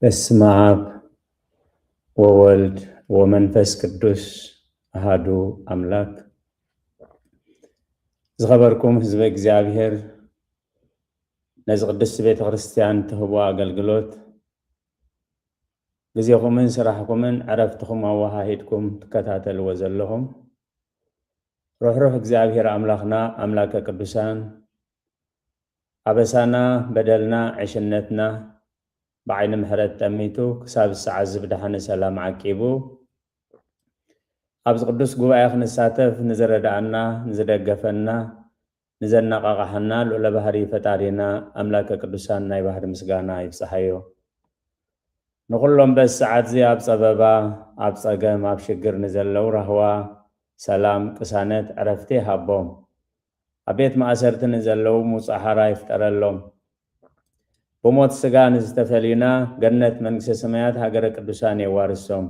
በስመ አብ ወወልድ ወመንፈስ ቅዱስ አሃዱ አምላክ። ዝኸበርኩም ህዝበ እግዚኣብሔር፣ ነዚ ቅድስቲ ቤተ ክርስቲያን ትህቦ ኣገልግሎት ግዜኹምን ስራሕኩምን ዕረፍትኹም ኣወሃሂድኩም ትከታተልዎ ዘለኹም ርሕሩሕ እግዚኣብሔር ኣምላኽና ኣምላከ ቅዱሳን ኣበሳና፣ በደልና፣ ዕሽነትና ብዓይኒ ምሕረት ጠሚቱ ክሳብ ሰዓት እዚ ብደሓነ ሰላም ዓቂቡ ኣብዚ ቅዱስ ጉባኤ ክንሳተፍ ንዝረዳኣና፣ ንዝደገፈና፣ ንዘነቓቓሓና ልዑለ ባህሪ ፈጣሪና ኣምላከ ቅዱሳን ናይ ባህሪ ምስጋና ይብጽሓዮ። ንኹሎም በዚ ሰዓት እዚ ኣብ ጸበባ፣ ኣብ ጸገም፣ ኣብ ሽግር ንዘለዉ ራህዋ፣ ሰላም፣ ቅሳነት፣ ዕረፍቲ ይሃቦም። ኣብ ቤት ማእሰርቲ ንዘለዉ ምውጻእ ሓራ ይፍጠረሎም። ብሞት ስጋ ንዝተፈልዩና ገነት መንግስተ ሰማያት ሃገረ ቅዱሳን የዋርሶም።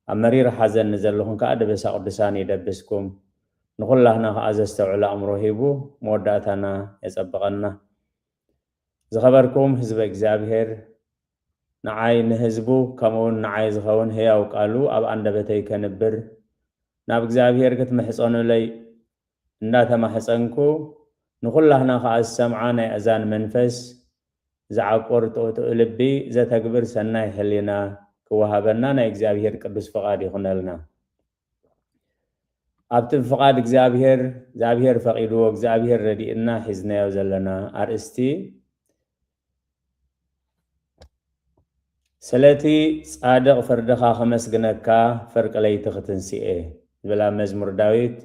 ኣብ መሪር ሓዘን ንዘለኹም ከኣ ደበሳ ቅዱሳን ይደብስኩም። ንኹላህና ከኣ ዘስተውዕል ኣእምሮ ሂቡ መወዳእታና የጸብቐና። ዝኸበርኩም ህዝበ እግዚኣብሔር፣ ንዓይ ንህዝቡ ከምኡውን ንዓይ ዝኸውን ህያው ቃሉ ኣብ ኣንደበተይ ከንብር ናብ እግዚኣብሔር ክትምሕጸኑለይ እንዳተማሕጸንኩ፣ ንኹላህና ከኣ ዝሰምዓ ናይ ኣእዛን መንፈስ ዝዓቁር ጥውጥው ልቢ ዘተግብር ሰናይ ሕሊና ክወሃበና ናይ እግዚኣብሔር ቅዱስ ፍቓድ ይኹነልና። ኣብቲ ብፍቓድ እግዚኣብሔር፣ እግዚኣብሔር ፈቒድዎ፣ እግዚኣብሔር ረዲእና ሒዝናዮ ዘለና ኣርእስቲ፣ ስለቲ ጻድቕ ፍርድኻ ከመስግነካ፣ ፍርቂ ለይቲ ክትንስኤ ዝብል ኣብ መዝሙር ዳዊት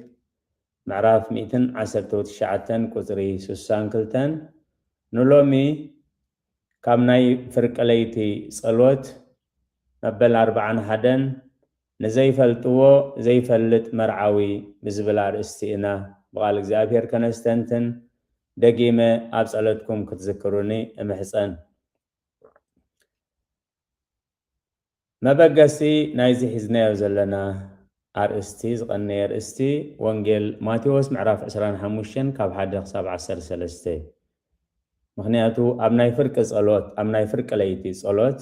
ምዕራፍ ሚእትን ዓሰርተ ትሽዓተን ቁጽሪ ስሳን ክልተን ንሎሚ ካብ ናይ ፍርቂ ለይቲ ጸሎት መበል ኣርብዓን ሓደን ንዘይፈልጥዎ ዘይፈልጥ መርዓዊ ብዝብል ኣርእስቲ ኢና ብቓል እግዚኣብሔር ከነስተንትን ደጊመ ኣብ ጸሎትኩም ክትዝክሩኒ እምሕጸን። መበገሲ ናይዚ ሒዝናዮ ዘለና ኣርእስቲ፣ ዝቐነየ ኣርእስቲ፣ ወንጌል ማቴዎስ ምዕራፍ ዕስራን ሓሙሽተን ካብ ሓደ ክሳብ ዓሰርተ ሰለስተ። ምኽንያቱ ኣብ ናይ ፍርቂ ጸሎት፣ ኣብ ናይ ፍርቂ ለይቲ ጸሎት፣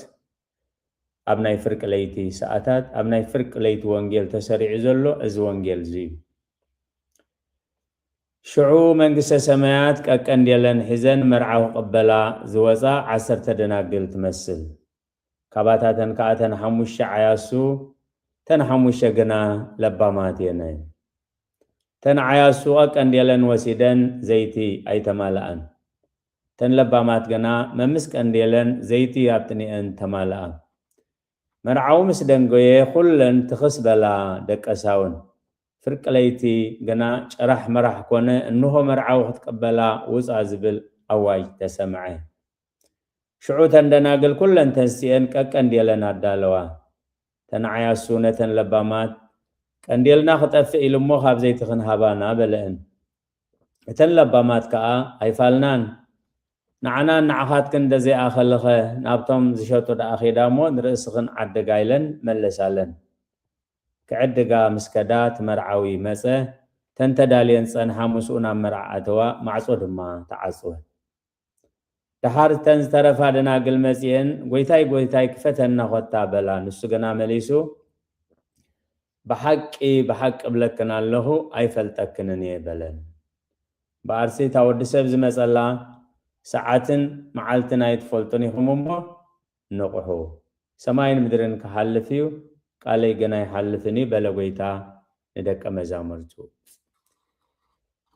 ኣብ ናይ ፍርቂ ለይቲ ሰዓታት፣ ኣብ ናይ ፍርቂ ለይቲ ወንጌል ተሰሪዑ ዘሎ እዚ ወንጌል እዚ እዩ። ሽዑ መንግስተ ሰማያት ቀቀንዴለን ሒዘን መርዓዊ ክቕበላ ዝወጻ ዓሰርተ ደናግል ትመስል። ካባታተን ከኣ እተን ሓሙሽተ ዓያሱ፣ እተን ሓሙሽተ ግና ለባማት እየን። እተን ዓያሱ ቀቀንዴለን ወሲደን ዘይቲ ኣይተማልኣን። እተን ለባማት ግና መምስ ቀንዴለን ዘይቲ ኣብ ጥኒኤን ተማልኣ። መርዓዊ ምስ ደንጎየ ኩለን ትኽስ በላ ደቀሳ እውን። ፍርቂ ለይቲ ግና ጨራሕ መራሕ ኮነ፣ እንሆ መርዓዊ ክትቅበላ ውጻ ዝብል ኣዋጅ ተሰምዐ። ሽዑ እተን ደናግል ኩለን ተንሲኤን ቀቀንዴለን ኣዳለዋ። እተን ዓያሱ ነተን ለባማት፣ ቀንዴልና ክጠፍእ ኢሉ እሞ ካብ ዘይቲ ክንሃባና በለእን። እተን ለባማት ከኣ ኣይፋልናን፣ ንዓናን ንዓኻትክን እንደ ዘይኣኸለኸ ናብቶም ዝሸጡ ደኣ ኺዳ እሞ ንርእስኽን ዓድጋ ኢለን መለሳለን። ክዕድጋ ምስ ከዳ እቲ መርዓዊ መጸ፣ እተን ተዳልየን ዝጸንሓ ምስኡ ናብ መርዓ ኣተዋ፣ ማዕጾ ድማ ተዓጽወ። ደሓር እተን ዝተረፋ ደናግል መጺኤን፣ "ጐይታይ፣ ጐይታይ፣ ክፈተና ኾታ" በላ። ንሱ ግና መሊሱ፣ "ብሓቂ፣ ብሓቂ እብለክን ኣለኹ፣ ኣይፈልጠክንን እየ" በለን። እምበኣርሲ እታ ወዲ ሰብ ዝመጸላ ሰዓትን መዓልትን ኣይትፈልጡን ኢኹም እሞ ንቕሑ። ሰማይን ምድርን ክሓልፍ እዩ፣ ቃለይ ግን ኣይሓልፍን እዩ በለ ጐይታ ንደቀ መዛሙርቱ።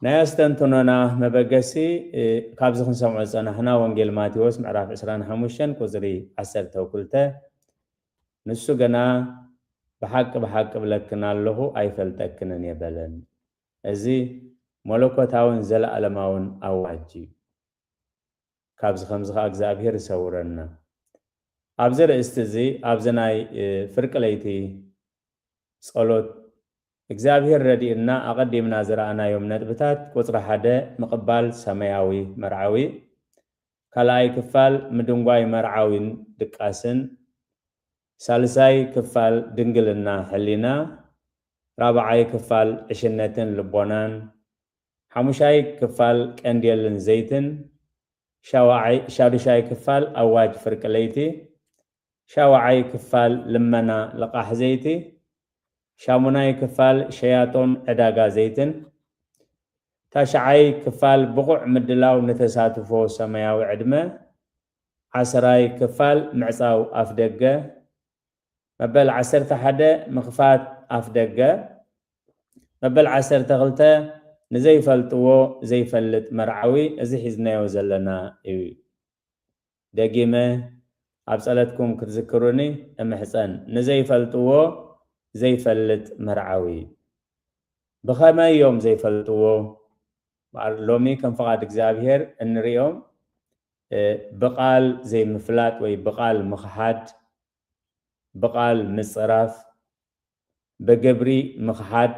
ናይ ኣስተንትኖና መበገሲ፣ እ፣ ካብዚ ክንሰምዖ ዝጸናሕና ወንጌል ማቴዎስ ምዕራፍ ዕስራን ሓሙሽተን ቁጽሪ ዓሰርተ ክልተ፣ ንሱ ግና "ብሓቂ ብሓቂ እብለክን ኣለኹ ኣይፈልጠክንን እየ" በለን። እዚ መለኮታውን ዘለኣለማውን ኣዋጅ እዩ። ካብዚ ከምዚ ኸኣ እግዚኣብሔር ይሰውረና። ኣብዚ ርእስቲ እዚ፣ ኣብዚ ናይ፣ እ፣ ፍርቂ ለይቲ ጸሎት እግዚኣብሔር ረዲእና ኣቐዲምና ዝረኣናዮም ነጥብታት፣ ቁጽሪ ሓደ ምቕባል ሰማያዊ መርዓዊ፣ ካልኣይ ክፋል ምድንጓይ መርዓዊን ድቃስን፣ ሳልሳይ ክፋል ድንግልና ሕሊና፣ ራብዓይ ክፋል ዕሽነትን ልቦናን፣ ሓሙሻይ ክፋል ቀንዴልን ዘይትን፣ ሻውዓይ-፣ ሻዱሻይ ክፋል ኣዋጅ ፍርቂ ለይቲ፣ ሻውዓይ ክፋል ልመና ልቓሕ ዘይቲ፣ ሻሙናይ ክፋል ሸያጦን ዕዳጋ ዘይትን፣ ታሽዓይ ክፋል ብቑዕ ምድላው ንተሳትፎ ሰማያዊ ዕድመ፣ ዓስራይ ክፋል ምዕጻው ኣፍደገ፣ መበል ዓሰርተ ሓደ ምኽፋት ኣፍደገ፣ መበል ዓሰርተ ክልተ ንዘይፈልጥዎ ዘይፈልጥ መርዓዊ፣ እዚ ሒዝናዮ ዘለና እዩ። ደጊመ ኣብ ጸለትኩም ክትዝክሩኒ እምሕጸን። ንዘይፈልጥዎ ዘይፈልጥ መርዓዊ። ብኸመይ እዮም ዘይፈልጥዎ? ሎሚ ከም ፍቓድ እግዚኣብሔር እንሪኦም፣ እ፣ ብቓል ዘይምፍላጥ ወይ ብቓል ምኽሓድ፣ ብቓል ምጽራፍ፣ ብግብሪ ምኽሓድ፣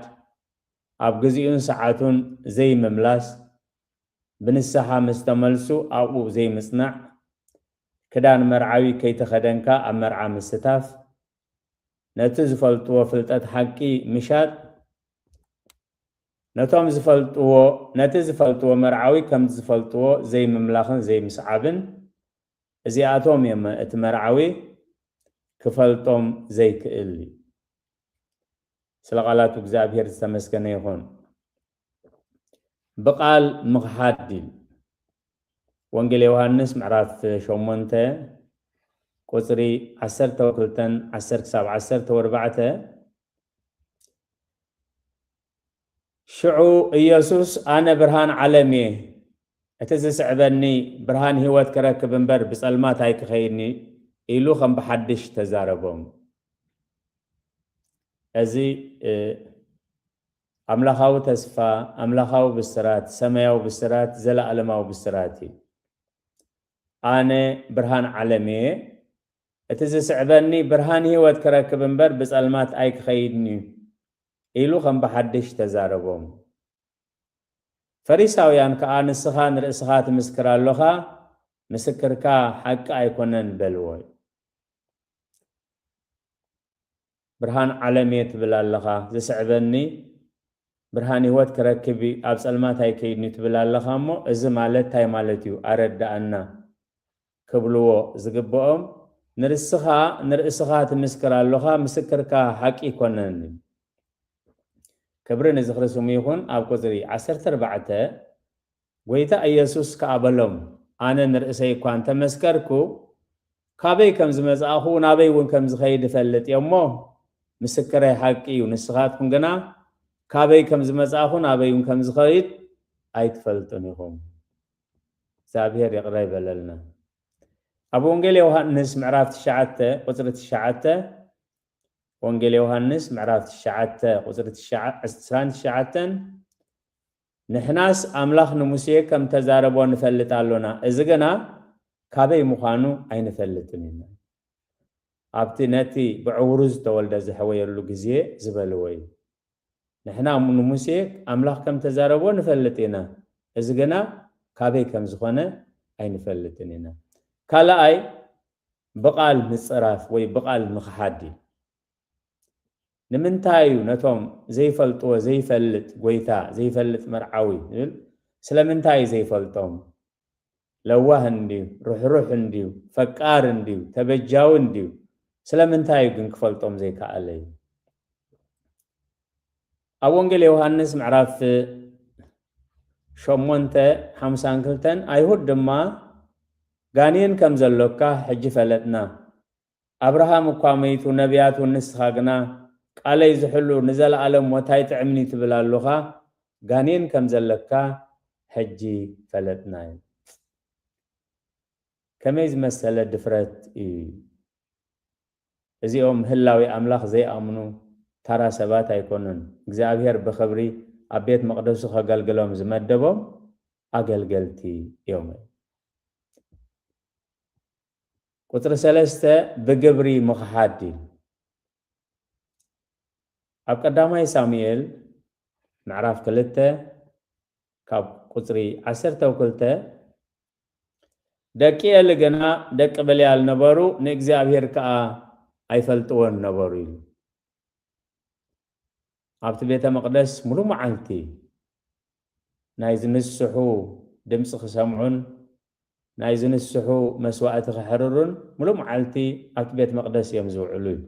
ኣብ ግዚኡን ሰዓቱን ዘይምምላስ፣ ብንስሓ ምስ ተመልሱ ኣብኡ ዘይምጽናዕ፣ ክዳን መርዓዊ ከይተኸደንካ ኣብ መርዓ ምስታፍ፣ ነቲ ዝፈልጥዎ ፍልጠት ሓቂ ምሻጥ፣ ነቶም ዝፈልጥዎ፣ ነቲ ዝፈልጥዎ መርዓዊ ከምቲ ዝፈልጥዎ ዘይምምላኽን ዘይምስዓብን፣ እዚኣቶም እዮም እቲ መርዓዊ ክፈልጦም ዘይክእል። ስለ ቃላቱ እግዚኣብሔር ዝተመስገነ ይኹን። ብቓል ምኽሓድ ኢሉ። ወንጌል ዮሃንስ ምዕራፍ ሸሞንተ ቁጽሪ ዓሰርተ ክልተን ዓሰርተ ክሳብ ዓሰርተ ኣርባዕተ፣ ሽዑ ኢየሱስ፣ "ኣነ ብርሃን ዓለም እየ፣ እቲ ዝስዕበኒ ብርሃን ህይወት ክረክብ እምበር ብጸልማት ኣይክኸይድን እዩ" ኢሉ ከም ብሓድሽ ተዛረቦም። እዚ፣ እ፣ ኣምላኻዊ ተስፋ፣ ኣምላኻዊ ብስራት፣ ሰማያዊ ብስራት፣ ዘለኣለማዊ ብስራት እዩ። "ኣነ ብርሃን ዓለም እየ፣ እቲ ዝስዕበኒ ብርሃን ህይወት ክረክብ እምበር ብጸልማት ኣይክኸይድን እዩ" ኢሉ ከም ብሓድሽ ተዛረቦም። ፈሪሳውያን ከኣ፣ "ንስኻ ንርእስኻ ትምስክር ኣሎኻ፣ ምስክርካ ሓቂ ኣይኮነን" በልዎ። ብርሃን ዓለም እየ ትብል ኣለኻ፣ ዝስዕበኒ ብርሃን ህይወት ክረክብ እዩ፣ ኣብ ጸልማት ኣይከይድን እዩ ትብል ኣለኻ እሞ፣ እዚ ማለት እንታይ ማለት እዩ? ኣረድኣና ክብልዎ ዝግብኦም፣ ንርስኻ፣ ንርእስኻ ትምስክር ኣሎኻ፣ ምስክርካ ሓቂ ኣይኮነን። ክብሪ ንዝኽሪ ስሙ ይኹን። ኣብ ቁጽሪ ዓሰርተ ኣርባዕተ፣ ጎይታ ኢየሱስ ከኣ በሎም፣ "ኣነ ንርእሰይ እኳ እንተመስከርኩ፣ ካበይ ከም ዝመጻእኹ፣ ናበይ እውን ከም ዝኸይድ እፈልጥ እየ እሞ፣ ምስክረይ ሓቂ እዩ። ንስኻትኩም ግና ካበይ ከም ዝመጻእኹ፣ ናበይ እውን ከም ዝኸይድ ኣይትፈልጡን ኢኹም።" እግዚኣብሔር ይቕረ ይበለልና። ኣብ ወንጌል ዮሃንስ ምዕራፍ ትሽዓተ ቁጽሪ ትሽዓተ፣ ወንጌል ዮሃንስ ምዕራፍ ትሽዓተ ቁጽሪ ትሽዓ፣ ዕስራን ትሽዓተን፣ "ንሕናስ ኣምላኽ ንሙሴ ከም ተዛረቦ ንፈልጥ ኣሎና፣ እዚ ግና ካበይ ምዃኑ ኣይንፈልጥን ኢና። ኣብቲ ነቲ ብዕውሩ ዝተወልደ ዝሕወየሉ ግዜ" ዝበልዎ እዩ። ንሕና ንሙሴ ኣምላኽ ከም ተዛረቦ ንፈልጥ ኢና፣ እዚ ግና ካበይ ከም ዝኾነ ኣይንፈልጥን ኢና። ካልኣይ፣ ብቓል ምጽራፍ ወይ ብቓል ምኽሓድ እዩ። ንምንታይ እዩ ነቶም ዘይፈልጥዎ ዘይፈልጥ ጎይታ፣ ዘይፈልጥ መርዓዊ ዝብል? ስለምንታይ እዩ ዘይፈልጦም? ለዋህ እንድዩ፣ ርሕሩሕ እንድዩ፣ ፈቃር እንድዩ፣ ተበጃዊ እንድዩ፣ ስለምንታይ እዩ ግን ክፈልጦም ዘይከኣለ እዩ? ኣብ ወንጌል ዮሃንስ ምዕራፍ ሸሞንተ ሓምሳን ክልተን፣ "ኣይሁድ ድማ፣ 'ጋኔን ከም ዘሎካ ሕጂ ፈለጥና፣ ኣብርሃም እኳ መይቱ፣ ነቢያት እውን፣ ንስኻ ግና ቃለይ ዝሕሉ ንዘለኣለም ሞት ኣይጥዕምኒ ትብል ኣሎኻ፣ ጋኔን ከም ዘለካ ሕጂ ፈለጥና" እዩ። ከመይ ዝመሰለ ድፍረት እዩ! እዚኦም ህላዌ ኣምላኽ ዘይኣምኑ ታራ ሰባት ኣይኮኑን። እግዚኣብሔር ብኽብሪ ኣብ ቤት መቕደሱ ከገልግሎም ዝመደቦም ኣገልገልቲ እዮም። ቁጽሪ ሰለስተ፣ ብግብሪ ምኽሓድ እዩ። ኣብ ቀዳማይ ሳሙኤል ምዕራፍ ክልተ ካብ ቁጽሪ ዓሰርተ ክልተ፣ "ደቂ ኤሊ ግና ደቂ በልያል ነበሩ፣ ንእግዚኣብሔር ከኣ ኣይፈልጥዎን ነበሩ" ኢሉ። ኣብቲ ቤተ መቕደስ ሙሉ መዓልቲ ናይ ዝንስሑ ድምፂ ክሰምዑን ናይ ዝንስሑ መስዋእቲ ክሕርሩን ሙሉእ መዓልቲ ኣብቲ ቤት መቕደስ እዮም ዝውዕሉ እዩ።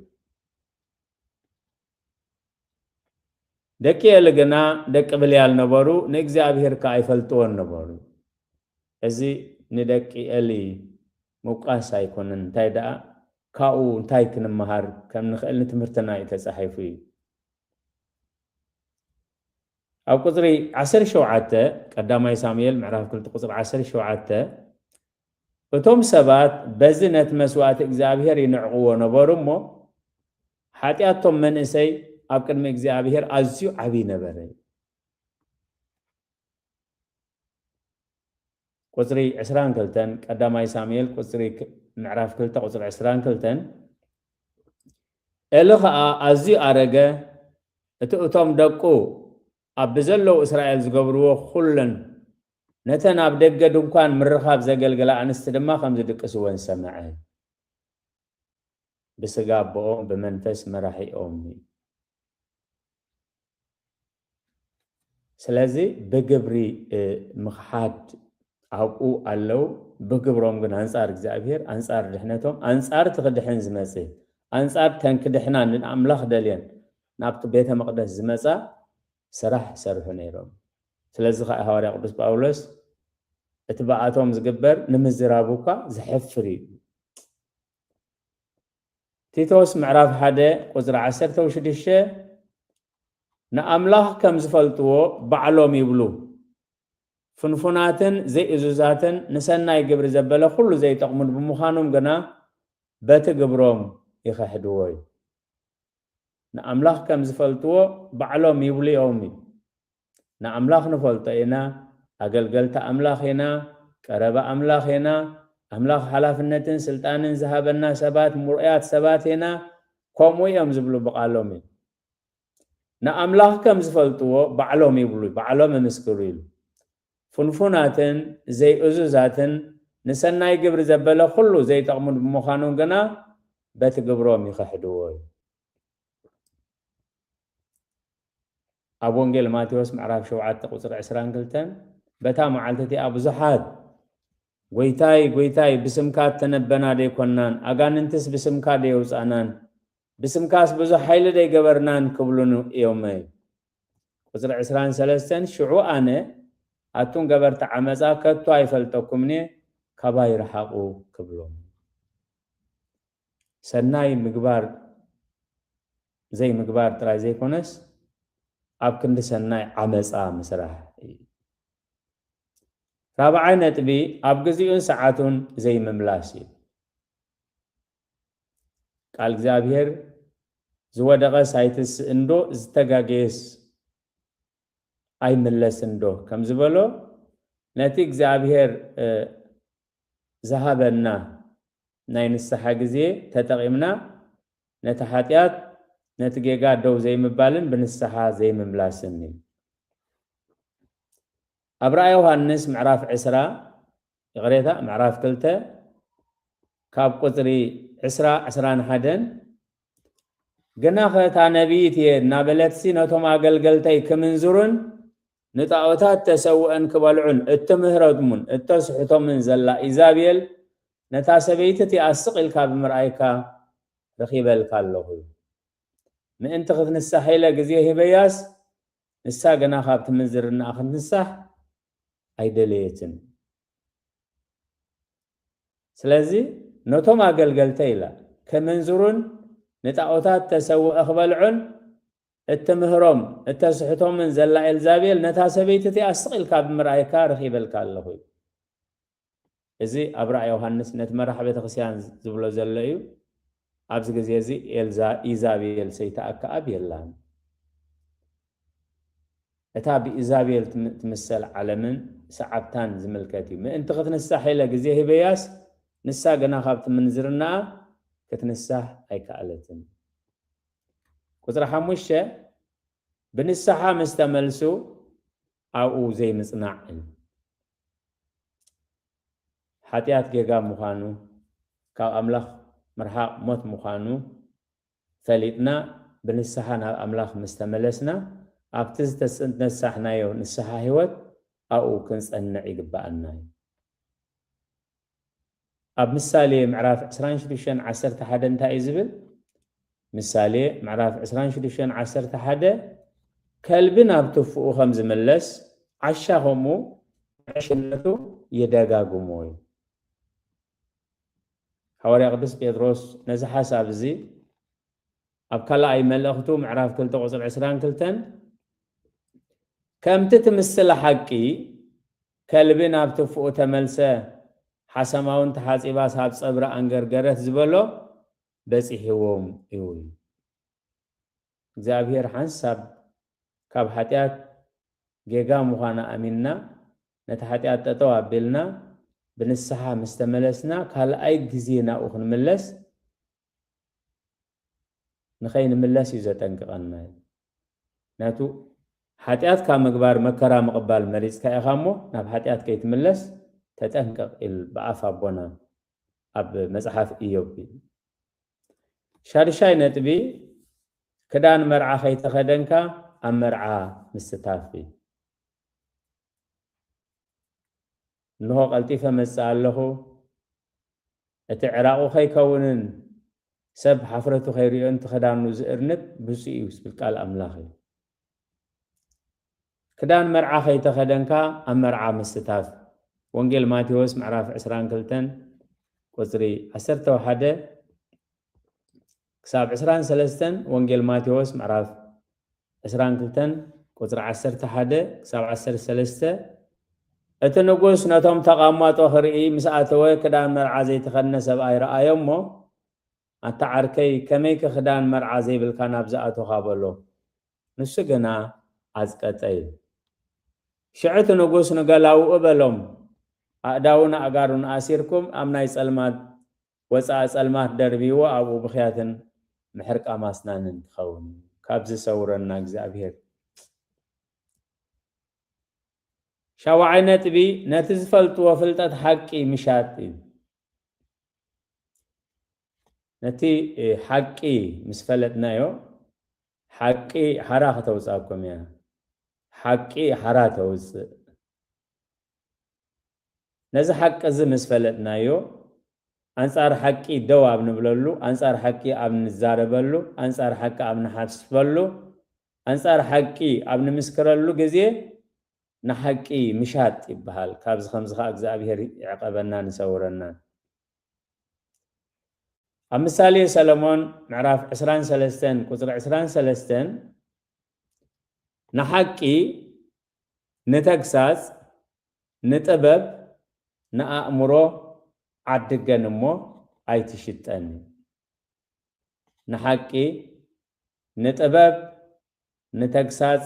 ደቂ ኤሊ ግና ደቂ ብልያል ነበሩ፣ ንእግዚኣብሔር ከኣ ኣይፈልጥዎን ነበሩ። እዚ ንደቂ ኤሊ ምውቃስ ኣይኮነን። እንታይ ደኣ ካብኡ እንታይ ክንመሃር ከም ንኽእል ንትምህርትና እዩ ተጻሒፉ እዩ። ኣብ ቁጽሪ ዓሰርተ ሸውዓተ፣ ቀዳማይ ሳሙኤል ምዕራፍ ክልተ ቁጽሪ ዓሰርተ ሸውዓተ፣ እቶም ሰባት በዚ ነቲ መስዋእቲ እግዚኣብሔር ይንዕቕዎ ነበሩ እሞ፣ ሓጢኣቶም መንእሰይ ኣብ ቅድሚ እግዚኣብሔር ኣዝዩ ዓብዪ ነበረ። ቁጽሪ ዕስራን ክልተን፣ ቀዳማይ ሳሙኤል ቁጽሪ ክ-፣ ምዕራፍ ክልተ ቁጽሪ ዕስራን ክልተን፣ ኤሊ ኸኣ ኣዝዩ ኣረገ፣ እቲ እቶም ደቁ ኣብ ብዘለዉ እስራኤል ዝገብርዎ ኩለን፣ ነተን ኣብ ደገ ድንኳን ምርኻብ ዘገልግላ ኣንስቲ ድማ ከም ዝድቅስወን ሰምዐ። ብስጋ ኣቦኦም፣ ብመንፈስ መራሒኦም እዩ። ስለዚ ብግብሪ፣ እ፣ ምኽሓድ ኣብኡ ኣለዉ። ብግብሮም ግን ኣንጻር እግዚኣብሔር፣ ኣንጻር ድሕነቶም፣ ኣንጻር እቲ ክድሕን ዝመጽእ፣ ኣንጻር ተን ክድሕና ንኣምላኽ ደልየን ናብቲ ቤተ መቕደስ ዝመጻ ስራሕ ይሰርሑ ነይሮም። ስለዚ ኸኣ ሃዋርያ ቅዱስ ጳውሎስ እቲ ብኣቶም ዝግበር ንምዝራቡ እኳ ዘሕፍር እዩ። ቲቶስ ምዕራፍ ሓደ ቁጽሪ ዓሰርተ ሽዱሽተ፣ ንኣምላኽ ከም ዝፈልጥዎ ባዕሎም ይብሉ። ፍንፉናትን ዘይእዙዛትን ንሰናይ ግብሪ ዘበለ ኩሉ ዘይጠቕሙን ብምዃኖም ግና በቲ ግብሮም ይኽሕድዎ እዩ። ንኣምላኽ ከም ዝፈልጥዎ ባዕሎም ይብሉ እዮም እዩ። ንኣምላኽ ንፈልጦ ኢና፣ ኣገልገልቲ ኣምላኽ ኢና፣ ቀረባ ኣምላኽ ኢና፣ ኣምላኽ ሓላፍነትን ስልጣንን ዝሃበና ሰባት፣ ምርኡያት ሰባት ኢና፣ ከምኡ እዮም ዝብሉ ብቓሎም እዩ። ንኣምላኽ ከም ዝፈልጥዎ ባዕሎም ይብሉ፣ ባዕሎም ይምስክሩ ኢሉ። ፍንፉናትን ዘይእዙዛትን ንሰናይ ግብሪ ዘበለ ኩሉ ዘይጠቕሙን ብምዃኖም ግና በቲ ግብሮም ይኽሕድዎ እዩ። ኣብ ወንጌል ማቴዎስ ምዕራፍ ሸውዓተ ቁጽሪ ዕስራን ክልተን፣ በታ መዓልቲ እቲኣ ብዙሓት፣ "ጎይታይ፣ ጎይታይ፣ ብስምካ እተነበና ደይኮናን? ኣጋንንትስ ብስምካ ደየውጻእናን? ብስምካስ ብዙሕ ሓይሊ ደይገበርናን?" ክብሉኒ እዮም። ቁጽሪ ዕስራን ሰለስተን፣ "ሽዑ ኣነ፣ ኣቱም ገበርቲ ዓመጻ፣ ከቶ ኣይፈልጠኩምን እየ፣ ካባይ ርሓቑ" ክብሎም። ሰናይ ምግባር ዘይምግባር ጥራይ ዘይኮነስ፣ ኣብ ክንዲ ሰናይ ዓመጻ ምስራሕ እዩ። ራብዓይ ነጥቢ፣ ኣብ ግዜኡን ሰዓቱን ዘይምምላስ እዩ። ቃል እግዚኣብሔር፣ "ዝወደቐስ ኣይትስእ እንዶ፣ ዝተጋገየስ ኣይምለስ እንዶ?" ከም ዝበሎ፣ ነቲ እግዚኣብሔር፣ እ፣ ዝሃበና ናይ ንስሓ ግዜ ተጠቒምና፣ ነቲ ሓጢኣት፣ ነቲ ጌጋ ደው ዘይምባልን ብንስሓ ዘይምምላስን እዩ። ኣብ ራእይ ዮሃንስ ምዕራፍ ዕስራ፣ ይቕሬታ፣ ምዕራፍ ክልተ፣ ካብ ቁጽሪ ዕስራ፣ ዕስራን ሓደን፣ "ግናኸ እታ ነቢይት እየ እናበለትሲ ነቶም ኣገልገልተይ ክምንዝሩን ንጣኦታት ተሰውአን ክበልዑን እትምህሮምን እተስሕቶምን ዘላ ኢዛቤል፣ ነታ ሰበይቲ እቲኣ ስቕ ኢልካ ብምርኣይካ ረኺበልካ ኣለኹ። ምእንቲ ክትንሳሕ ኢለ ግዜ ሂበያስ፣ ንሳ ግና ካብቲ ምንዝርናኣ ክትንሳሕ ኣይደለየትን። ስለዚ ነቶም ኣገልገልተይ" ኢላ፣ "ክምንዝሩን ንጣኦታት ተሰውአ ክበልዑን እትምህሮም እተስሕቶምን ዘላ ኤልዛቤል፣ ነታ ሰበይቲ እቲኣ ስቕ ኢልካ ብምርኣይካ ረኺበልካ ኣለኹ" እዩ። እዚ ኣብ ራእይ ዮሃንስ ነቲ መራሕ ቤተክርስትያን ዝብሎ ዘሎ እዩ። ኣብዚ ግዜ እዚ ኤልዛ-፣ ኢዛቤል ሰይተኣከኣብ የላን። እታ ብኢዛቤል ትም-፣ ትምሰል ዓለምን ሰዓብታን ዝምልከት እዩ። "ምእንቲ ክትንሳሕ ኢለ ግዜ ሂበያስ፣ ንሳ ግና ካብቲ ምንዝርናኣ ክትንሳሕ ኣይከኣለትን።" ቁጽሪ ሓሙሽተ፣ ብንስሓ ምስ ተመልሱ ኣብኡ ዘይምጽናዕ እዩ። ሓጢኣት ጌጋ ምዃኑ፣ ካብ ኣምላኽ ምርሓቕ ሞት ምዃኑ ፈሊጥና፣ ብንስሓ ናብ ኣምላኽ ምስ ተመለስና፣ ኣብቲ ዝተነሳሕናዮ ንስሓ ህይወት ኣብኡ ክንጸንዕ ይግብኣና እዩ። ኣብ ምሳሌ ምዕራፍ ዕስራን ሽዱሽተን ዓሰርተ ሓደ እንታይ እዩ ዝብል? ምሳሌ ምዕራፍ ዕስራን ሽዱሽተን ዓሰርተ ሓደ፣ ከልቢ ናብ ትፉኡ ከም ዝምለስ፣ ዓሻ ከምኡ ዕሽነቱ ይደጋግሞ እዩ። ሃዋርያ ቅዱስ ጴጥሮስ ነዚ ሓሳብ እዚ ኣብ ካልኣይ መልእኽቱ ምዕራፍ ክልተ ቁጽሪ ዕስራን ክልተን፣ ከምቲ ትምስል ሓቂ ከልቢ ናብ ትፉኡ ተመልሰ፣ ሓሰማ እውን ተሓጺባስ ኣብ ጸብሪ ኣንገርገረት ዝበሎ በጺሕዎም እዩ። እግዚኣብሔር ሓንሳብ ካብ ሓጢኣት ጌጋ ምዃና ኣሚንና፣ ነቲ ሓጢኣት ጠጠው ኣቢልና፣ ብንስሓ ምስ ተመለስና፣ ካልኣይ ግዜ ናብኡ ክንምለስ፣ ንኸይንምለስ እዩ ዘጠንቅቐና። ነቱ ሓጢኣት ካብ ምግባር መከራ ምቕባል መሪጽካ ኢኻ እሞ፣ ናብ ሓጢኣት ከይትምለስ ተጠንቀቕ ኢል ብኣፍ ኣቦና ኣብ መጽሓፍ ኢዮብ እዩ። ሻድሻይ ነጥቢ፣ ክዳን መርዓ ከይተኸደንካ ኣብ መርዓ ምስታፍ እዩ። እንሆ ቀልጢፈ መጽእ ኣለኹ፣ እቲ ዕራቑ ከይከውንን ሰብ ሓፍረቱ ከይርእዮን እቲ ክዳኑ ዝእርንብ ብፁዕ እዩ ዝብል ቃል ኣምላኽ እዩ። ክዳን መርዓ ከይተኸደንካ ኣብ መርዓ ምስታፍ። ወንጌል ማቴዎስ ምዕራፍ ዕስራን ክልተን ቁጽሪ ዓሰርተ ሓደ ክሳብ ዕስራን ሰለስተን፣ ወንጌል ማቴዎስ ምዕራፍ ዕስራን ክልተን ቁጽሪ ዓሰርተ ሓደ ክሳብ ዓሰርተ ሰለስተ፣ እቲ ንጉስ ነቶም ተቓማጦ ክርኢ ምስ ኣተወ፣ ክዳን መርዓ ዘይተኸድነ ሰብኣይ ረኣዮ እሞ፣ ኣታ ዓርከይ፣ ከመይከ ክዳን መርዓ ዘይብልካ ናብዚ ኣቶኻ? በሎ። ንሱ ግና ኣጽቀጠ እዩ። ሽዑ እቲ ንጉስ ንገላውኡ በሎም፣ ኣእዳውን ኣእጋሩን ኣሲርኩም ኣብ ናይ ጸልማት ወጻኢ ጸልማት ደርብይዎ፣ ኣብኡ ብኽያትን ምሕርቃም ኣስናንን ክኸውን እዩ። ካብ ዝሰውረና እግዚኣብሔር። ሻውዓይ ነጥቢ፣ ነቲ ዝፈልጥዎ ፍልጠት ሓቂ ምሻጥ እዩ። ነቲ፣ እ፣ ሓቂ ምስ ፈለጥናዮ፣ ሓቂ ሓራ ከተውጽኣኩም እያ። ሓቂ ሓራ ተውጽእ። ነዚ ሓቂ እዚ ምስ ፈለጥናዮ፣ ኣንጻር ሓቂ ደው ኣብ ንብለሉ፣ ኣንጻር ሓቂ ኣብ ንዛረበሉ፣ ኣንጻር ሓቂ ኣብ ንሓስበሉ፣ ኣንጻር ሓቂ ኣብ ንምስክረሉ ግዜ፣ ንሓቂ ምሻጥ ይበሃል። ካብዚ ከምዚ ኸኣ እግዚኣብሔር ይዕቐበናን ይሰውረናን። ኣብ ምሳሌ ሰለሞን ምዕራፍ ዕስራን ሰለስተን ቁጽሪ ዕስራን ሰለስተን፣ ንሓቂ፣ ንተግሳጽ፣ ንጥበብ፣ ንኣእምሮ ዓድገን እሞ ኣይትሽጠን። ንሓቂ፣ ንጥበብ፣ ንተግሳጽ፣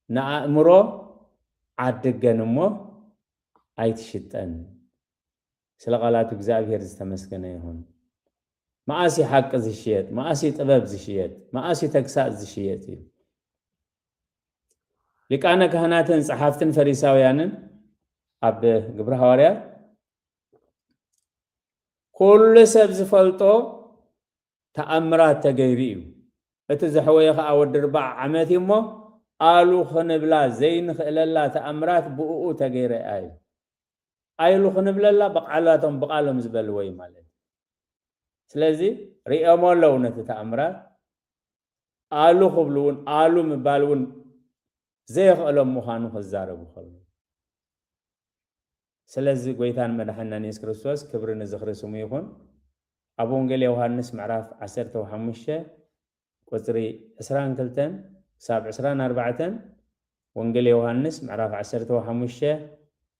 ንኣእምሮ ዓድገን እሞ ኣይትሽጠን። ስለ ቃላቱ እግዚኣብሔር ዝተመስገነ ይኹን። መኣስ እዩ ሓቂ ዝሽየጥ? መኣስ እዩ ጥበብ ዝሽየጥ? መኣስ እዩ ተግሳጽ ዝሽየጥ እዩ? ሊቃነ ካህናትን ጸሓፍትን ፈሪሳውያንን ኣብ ግብረ ሃዋርያት፣ ኩሉ ሰብ ዝፈልጦ ተኣምራት ተገይሩ እዩ። እቲ ዘሕወየ ኸኣ ወዲ ኣርብዓ ዓመት እዩ እሞ፣ ኣሉ ክንብላ ዘይንኽእለላ ተኣምራት ብእኡ ተገይረ እዩ። ኣይሉ ክንብለላ ብቓላቶም፣ ብቓሎም ዝበልዎ እዩ ማለት እዩ። ስለዚ ሪኦሞ ኣለዉ ነቲ ተኣምራት። ኣሉ ክብሉ እውን፣ ኣሉ ምባል እውን ዘይኽእሎም ምዃኑ ክዛረቡ ከለዉ። ስለዚ ጎይታን መድሓንናን የሱስ ክርስቶስ ክብሪ ንዝኽሪ ስሙ ይኹን። ኣብ ወንጌል ዮሃንስ ምዕራፍ ዓሰርተ ሓሙሽተ ቁጽሪ ዕስራን ክልተን ክሳብ ዕስራን ኣርባዕተን፣ ወንጌል ዮሃንስ ምዕራፍ ዓሰርተ ሓሙሽተ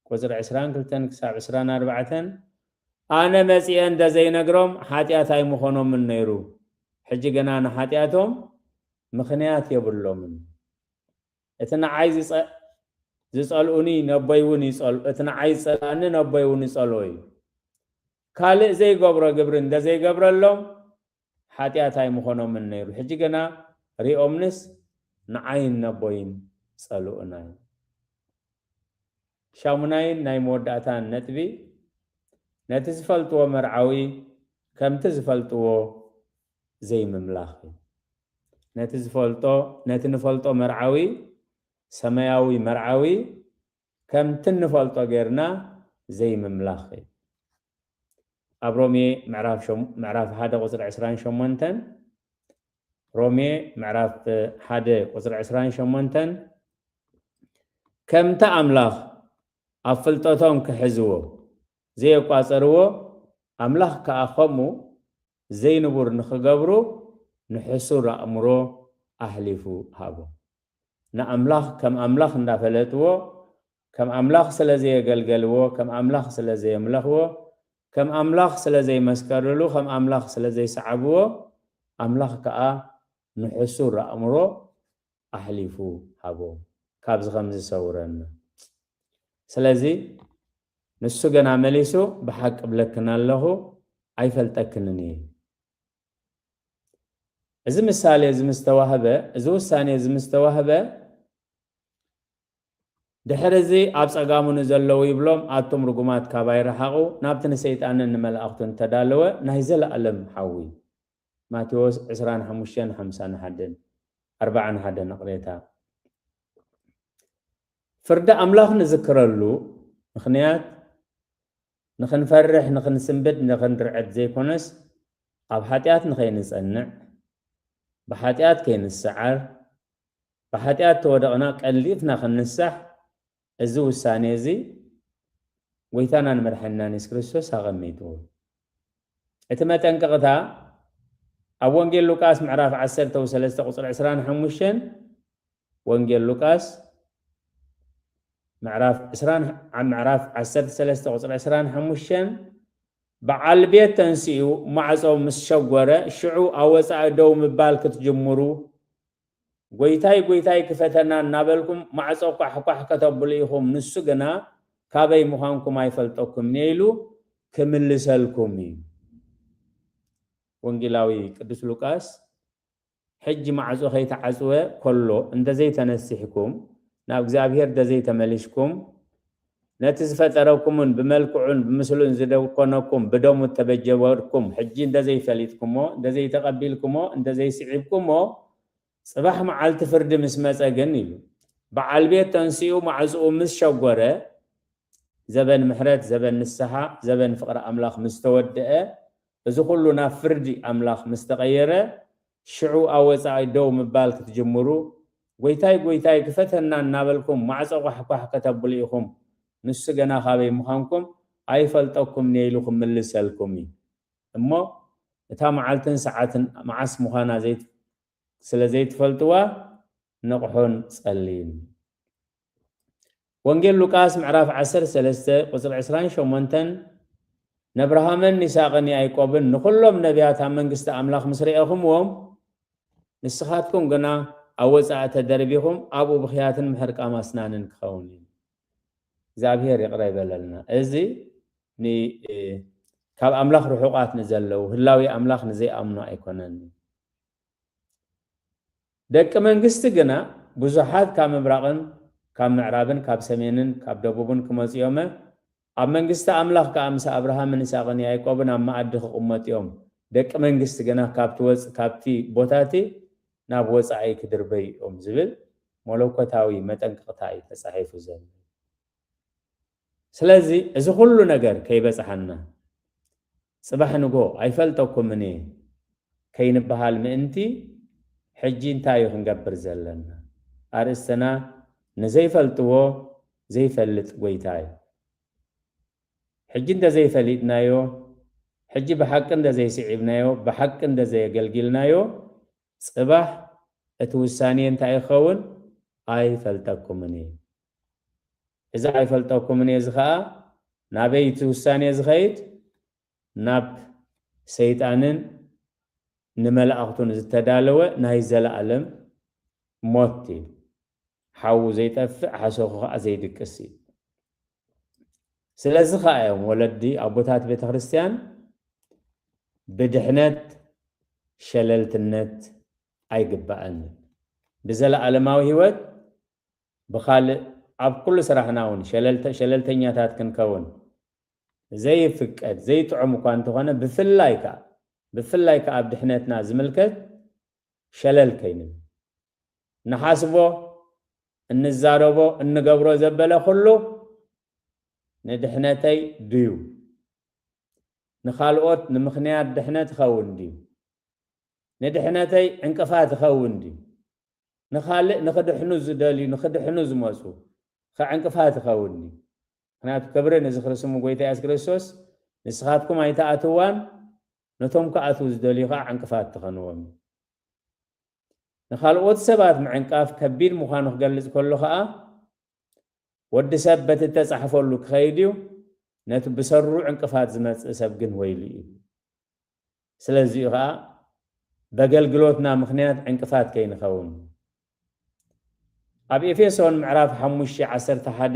ቁጽሪ ዕስራን ክልተን ክሳብ ዕስራን ኣርባዕተን፣ ኣነ መጺኤ እንተ ዘይነግሮም ሓጢኣት ኣይምኾኖምን ነይሩ። ሕጂ ግና ንሓጢኣቶም ምኽንያት የብሎምን። እቲ ንዓይ ዝጸ-፣ ዝጸልኡኒ ነቦይ እውን ይጸል-፣ እቲ ንዓይ ዝጸልኣኒ ነቦይ እውን ይጸልኦ እዩ። ካልእ ዘይገብሮ ግብሪ እንተ ዘይገብረሎም ሓጢኣት ኣይምኾኖምን ነይሩ። ሕጂ ግና ሪኦምንስ ንዓይን ነቦይን ጸልኡና እዩ። ሻሙናይን ናይ መወዳእታን ነጥቢ፣ ነቲ ዝፈልጥዎ መርዓዊ ከምቲ ዝፈልጥዎ ዘይምምላኽ እዩ። ነቲ ዝፈልጦ፣ ነቲ ንፈልጦ መርዓዊ፣ ሰማያዊ መርዓዊ፣ ከምቲ እንፈልጦ ጌርና ዘይምምላኽ እዩ። ኣብ ሮሜ ምዕራፍ ሸም-፣ ምዕራፍ ሓደ ቁጽሪ ዕስራን ሸሞንተን፣ ሮሜ ምዕራፍ ሓደ ቁጽሪ ዕስራን ሸሞንተን፣ ከምቲ ኣምላኽ ኣብ ፍልጠቶም ክሕዝዎ ዘየቋጸርዎ፣ ኣምላኽ ከኣ ከምኡ ዘይንቡር ንኽገብሩ ንሕሱር ኣእምሮ ኣሕሊፉ ሃቦ። ንኣምላኽ ከም ኣምላኽ እንዳፈለጥዎ፣ ከም ኣምላኽ ስለ ዘየገልገልዎ፣ ከም ኣምላኽ ስለ ዘየምለኽዎ፣ ከም ኣምላኽ ስለ ዘይመስከርሉ፣ ከም ኣምላኽ ስለ ዘይሰዓብዎ፣ ኣምላኽ ከኣ ንሕሱር ኣእምሮ ኣሕሊፉ ሃቦ። ካብዚ ከም ዝሰውረና። ስለዚ ንሱ ገና መሊሱ፣ "ብሓቂ እብለክን ኣለኹ፣ ኣይፈልጠክንን እየ።" እዚ ምሳሌ እዚ ምስ ተዋህበ፣ እዚ ውሳኔ እዚ ምስ ተዋህበ፣ ድሕሪ እዚ ኣብ ጸጋሙ ንዘለዉ ይብሎም፣ "ኣቱም ርጉማት ካባይ ረሓቑ፣ ናብቲ ንሰይጣንን ንመላእኽቱን እተዳለወ ናይ ዘለኣለም ሓዊ።" ማቴዎስ ዕስራን ሓሙሽተን ሓምሳን ሓደን፣ ኣርባዓን ሓደን ይቕሬታ። ፍርዲ ኣምላኽ ንዝክረሉ ምኽንያት ንኽንፈርሕ፣ ንኽንስንብድ፣ ንኽንርዕድ ዘይኮነስ፣ ኣብ ሓጢኣት ንኸይንጸንዕ፣ ብሓጢኣት ከይንሰዓር፣ ብሓጢኣት ተወደቕና ቀልጢፍና ክንንሳሕ፣ እዚ ውሳኔ እዚ ጎይታናን መድሓኒናን የሱስ ክርስቶስ ኣቐሚጥዎ። እቲ መጠንቀቕታ ኣብ ወንጌል ሉቃስ ምዕራፍ ዓሰርተ ሰለስተ ቁጽሪ ዕስራን ሓሙሽተን፣ ወንጌል ሉቃስ ምዕራፍ ዕስራን፣ ኣብ ምዕራፍ ዓሰርተ ሰለስተ ቁጽሪ ዕስራን ሓሙሽተን፣ በዓል ቤት ተንሲኡ ማዕጾ ምስ ሸጎረ፣ ሽዑ ኣብ ወጻኢ ደው ምባል ክትጅምሩ፣ "ጎይታይ፣ ጎይታይ፣ ክፈተና" እናበልኩም ማዕጾ ኳሕኳሕ ከተብሉ ኢኹም፣ ንሱ ግና "ካበይ ምዃንኩም ኣይፈልጠኩምን እየ" ኢሉ ክምልሰልኩም እዩ። ወንጌላዊ ቅዱስ ሉቃስ፣ ሕጂ ማዕጾ ከይተዓጽወ ከሎ እንተዘይተነሲሕኩም፣ ናብ እግዚኣብሔር እንተዘይተመሊስኩም፣ ነቲ ዝፈጠረኩምን ብመልክዑን ብምስሉን ዝደኮነኩም ብደሙ እተበጀወርኩም ሕጂ እንተዘይፈሊጥኩሞ፣ እንተዘይተቐቢልኩሞ፣ እንተዘይስዒብኩሞ፣ ጽባሕ መዓልቲ ፍርዲ ምስ መጸ ግን ኢሉ፣ በዓል ቤት ተንሲኡ ማዕጽኡ ምስ ሸጎረ፣ ዘበን ምሕረት፣ ዘበን ንስሓ፣ ዘበን ፍቕሪ ኣምላኽ ምስ ተወድአ፣ እዚ ኩሉ ናብ ፍርዲ ኣምላኽ ምስ ተቐየረ፣ ሽዑ ኣብ ወጻኢ ደው ምባል ክትጅምሩ፣ "ጎይታይ፣ ጎይታይ፣ ክፈተና" እናበልኩም ማዕጾ ኳሕኳሕ ከተብሉ ኢኹም። ንሱ ገና ካበይ ምዃንኩም ኣይፈልጠኩምን እየ ኢሉ ክምልሰልኩም እዩ። እሞ እታ መዓልትን ሰዓትን መዓስ ምዃና ዘይት-፣ ስለ ዘይትፈልጥዋ ንቕሑን ጸልዩን። ወንጌል ሉቃስ ምዕራፍ ዓሰርተ ሰለስተ ቁጽሪ ዕስራን ሸሞንተን፣ "ነብርሃምን ይስሐቅን ያዕቆብን ንኹሎም ነቢያት ኣብ መንግስቲ ኣምላኽ ምስ ረኤኹምዎም፣ ንስኻትኩም ግና ኣብ ወጻኢ ተደርቢኹም፣ ኣብኡ ብኽያትን ምሕርቃም ኣስናንን ክኸውን እዩ።" እግዚኣብሔር ይቕረ ይበለልና። እዚ ን-፣ ካብ ኣምላኽ ርሑቓት ንዘለዉ፣ ህላዌ ኣምላኽ ንዘይኣምኑ ኣይኮነን። ደቂ መንግስቲ ግና ብዙሓት ካብ ምብራቕን ካብ ምዕራብን ካብ ሰሜንን ካብ ደቡብን ክመጹ እዮመ፣ ኣብ መንግስቲ ኣምላኽ ከኣ ምስ ኣብርሃምን ይስሐቅን ያዕቆብን ኣብ መኣዲ ክቕመጡ እዮም። ደቂ መንግስቲ ግና ካብቲ ወጽ-፣ ካብቲ ቦታ እቲ ናብ ወጻኢ ክድርበዩ እዮም ዝብል መለኮታዊ መጠንቀቕታ እዩ ተጻሒፉ ዘሎ። ስለዚ እዚ ኩሉ ነገር ከይበጽሓና፣ ጽባሕ ንጎ ኣይፈልጠኩምን እየ ከይንበሃል ምእንቲ፣ ሕጂ እንታይ እዩ ክንገብር ዘለና? ኣርእስትና ንዘይፈልጥዎ ዘይፈልጥ ጎይታ እዩ። ሕጂ እንተዘይፈሊጥናዮ፣ ሕጂ ብሓቂ እንተዘይስዒብናዮ፣ ብሓቂ እንተዘየገልጊልናዮ፣ ጽባሕ እቲ ውሳኔ እንታይ ይኸውን? ኣይፈልጠኩምን እዩ። እዚ ኣይፈልጠኩምን እየ እዚ ኸኣ ናበይ እቲ ውሳኔ ዝኸይድ? ናብ ሰይጣንን ንመላእኽቱን ዝተዳለወ ናይ ዘለኣለም ሞት እዩ። ሓዉ ዘይጠፍእ፣ ሓሰኹ ኸኣ ዘይድቅስ እዩ። ስለዚ ኸኣ እዮም ወለዲ ኣቦታት ቤተ ክርስቲያን ብድሕነት ሸለልትነት ኣይግባእን። ብዘለኣለማዊ ህይወት ብኻልእ ኣብ ኩሉ ስራሕና እውን ሸለልተ-፣ ሸለልተኛታት ክንከውን ዘይፍቀድ፣ ዘይጥዑም እኳ እንተኾነ፣ ብፍላይ ከኣ፣ ብፍላይ ከኣ ኣብ ድሕነትና ዝምልከት ሸለል ከይንብል። ንሓስቦ፣ እንዛረቦ፣ እንገብሮ ዘበለ ኩሉ ንድሕነተይ ድዩ? ንኻልኦት ንምኽንያት ድሕነት ይኸውን ድዩ? ንድሕነተይ ዕንቅፋት ይኸውን ድዩ? ንኻልእ ንኽድሕኑ ዝደልዩ፣ ንኽድሕኑ ዝመፁ ኸ ዕንቅፋት ይኸውን ድዩ? ምኽንያቱ ክብሪ ንዝኽሪ ስሙ ጎይታ የሱስ ክርስቶስ፣ ንስኻትኩም ኣይትኣትዋን፣ ነቶም ክኣትዉ ዝደልዩ ኸዓ ዕንቅፋት ትኸንዎም። ንኻልኦት ሰባት ምዕንቃፍ ከቢድ ምዃኑ ክገልጽ ከሎ ኸኣ፣ ወዲ ሰብ በቲ እተጻሕፈሉ ክኸይድ እዩ፣ ነቲ ብሰሩ ዕንቅፋት ዝመጽእ ሰብ ግን ወይሉ እዩ። ስለዚ'ዩ ኸኣ በገልግሎትና ምኽንያት ዕንቅፋት ከይንኸውን። ኣብ ኤፌሶን ምዕራፍ ሓሙሽተ ዓሰርተ ሓደ፣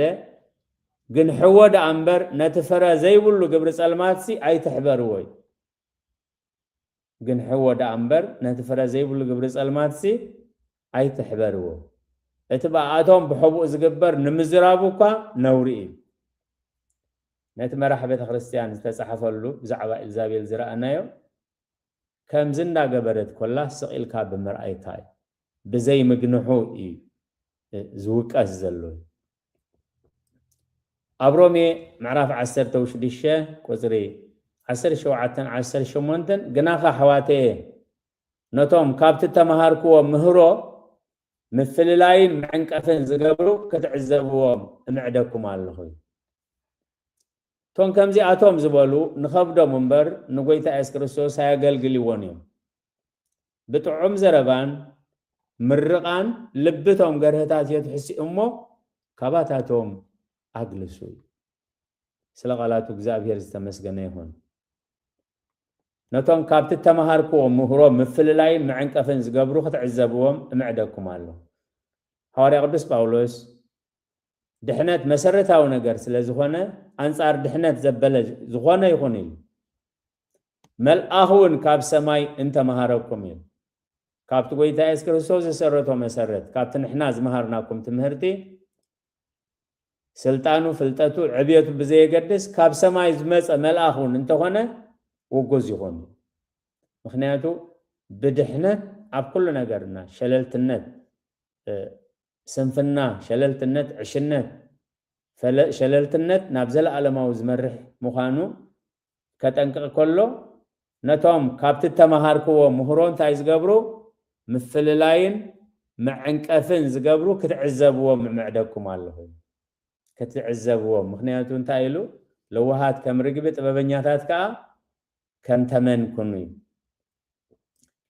"ግን ሕዎ ደኣ እምበር ነቲ ፍረ ዘይብሉ ግብሪ ጸልማትሲ ኣይትሕበርዎ" እዩ። "ግን ሕዎ ደኣ እምበር ነቲ ፍረ ዘይብሉ ግብሪ ጸልማትሲ ኣይትሕበርዎ። እቲ ብኣቶም ብሕቡእ ዝግበር ንምዝራቡ እኳ ነውሪ እዩ።" ነቲ መራሕ ቤተ ክርስቲያን ዝተጻሕፈሉ ብዛዕባ ኤልዛቤል ዝረኣናዮ፣ ከምዚ እንዳገበረት ኮላ ስቕ ኢልካ ብምርኣይካ እዩ። ብዘይ ምግንሑ እዩ ዝውቀስ ዘሎ። ኣብ ሮሜ ምዕራፍ ዓሰርተ ሽዱሽተ ቁጽሪ ዓሰርተ ሸውዓተን ዓሰርተ ሸሞንተን፣ "ግናኸ ኣሕዋተየ፣ ነቶም ካብቲ እተመሃርክዎ ምህሮ ምፍልላይን ምዕንቀፍን ዝገብሩ ክትዕዘብዎም እምዕደኩም ኣለኹ። እቶም ከምዚኣቶም ዝበሉ ንኸብዶም እምበር ንጎይታ የሱስ ክርስቶስ ኣየገልግልዎን እዮም። ብጥዑም ዘረባን ምርቓን ልቢ እቶም ገርህታት የትሕስኡ እሞ ካባታቶም ኣግልሱ" እዩ። ስለ ቃላቱ እግዚኣብሔር ዝተመስገነ ይኹን። ነቶም ካብቲ እተመሃርክዎ ምህሮ ምፍልላይን መዐንቀፍን ዝገብሩ ክትዕዘብዎም እምዕደኩም ኣለኹ። ሃዋርያ ቅዱስ ጳውሎስ ድሕነት መሰረታዊ ነገር ስለ ዝኾነ፣ ኣንጻር ድሕነት ዘበለ ዝኾነ ይኹን ኢሉ፣ መልኣኽ እውን ካብ ሰማይ እንተመሃረኩም ኢሉ። ካብቲ ጎይታ የሱስ ክርስቶስ ዝሰረቶ መሰረት፣ ካብቲ ንሕና ዝመሃርናኩም ትምህርቲ፣ ስልጣኑ፣ ፍልጠቱ፣ ዕብየቱ ብዘየገድስ፣ ካብ ሰማይ ዝመጸ መልኣኽ እውን እንተኾነ ውጉዝ ይኹን። ምኽንያቱ ብድሕነት ኣብ ኩሉ ነገርና ሸለልትነት፣ እ፣ ስንፍና፣ ሸለልትነት፣ ዕሽነት፣ ፈለ-፣ ሸለልትነት ናብ ዘለኣለማዊ ዝመርሕ ምዃኑ ከጠንቅቕ ከሎ፣ ነቶም ካብቲ እተመሃርክዎ ምህሮ እንታይ ዝገብሩ? ምፍልላይን መዐንቀፍን ዝገብሩ ክትዕዘብዎም እምዕደኩም ኣለኹ። ክትዕዘብዎም። ምኽንያቱ እንታይ ኢሉ? ለዋሃት ከም ርግቢ፣ ጥበበኛታት ከኣ ከም ተመን ኩኑ እዩ።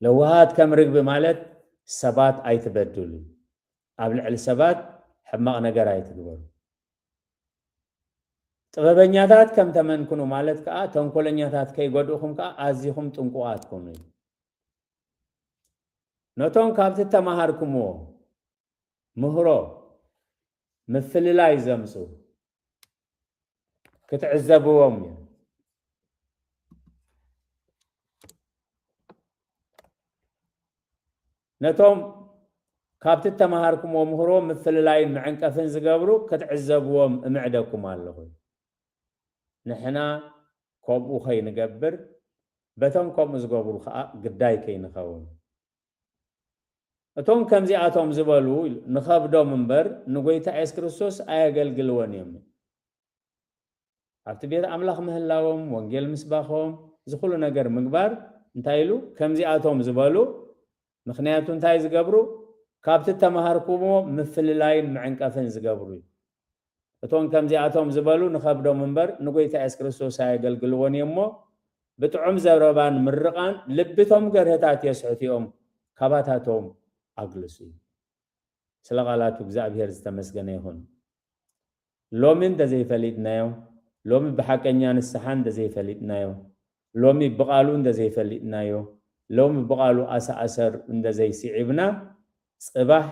ለዋሃት ከም ርግቢ ማለት ሰባት ኣይትበድሉ፣ ኣብ ልዕሊ ሰባት ሕማቕ ነገር ኣይትግበሩ። ጥበበኛታት ከም ተመን ኩኑ ማለት ከኣ ተንኮለኛታት ከይጎድእኹም ከኣ ኣዚኹም ጥንቁቓት ኩኑ እዩ። ነቶም ካብቲ እተመሃርኩምዎ ምህሮ ምፍልላይ ዘምጽኡ ክትዕዘብዎም እዩ። ነቶም ካብቲ እተመሃርኩምዎ ምህሮ ምፍልላይን መዐንቀፍን ዝገብሩ ክትዕዘብዎም እምዕደኩም ኣለኹ። ንሕና ከምኡ ከይንገብር፣ በቶም ከምኡ ዝገብሩ ኸኣ ግዳይ ከይንኸውን። እቶም ከምዚኣቶም ዝበሉ ንኸብዶም እምበር ንጎይታ የሱስ ክርስቶስ ኣየገልግልዎን እዮም። ኣብቲ ቤት ኣምላኽ ምህላዎም፣ ወንጌል ምስባኾም፣ እዚ ኩሉ ነገር ምግባር እንታይ ኢሉ? ከምዚኣቶም ዝበሉ፣ ምኽንያቱ እንታይ ዝገብሩ? ካብቲ እተመሃርኩሞ ምፍልላይን ምዕንቀፍን ዝገብሩ እዩ። እቶም ከምዚኣቶም ዝበሉ ንኸብዶም እምበር ንጎይታ የሱስ ክርስቶስ ኣየገልግልዎን እዮም እሞ፣ ብጥዑም ዘረባን ምርቓን ልቢ እቶም ገርህታት የስሕቱ እዮም፣ ካባታቶም ኣግልሱ እዩ። ስለ ቃላቱ እግዚኣብሔር ዝተመስገነ ይኹን። ሎሚ እንተዘይፈሊጥናዮ፣ ሎሚ ብሓቀኛ ንስሓ እንተዘይፈሊጥናዮ፣ ሎሚ ብቓሉ እንተዘይፈሊጥናዮ፣ ሎሚ ብቓሉ ኣሰኣሰር እንተዘይስዒብና፣ ጽባሕ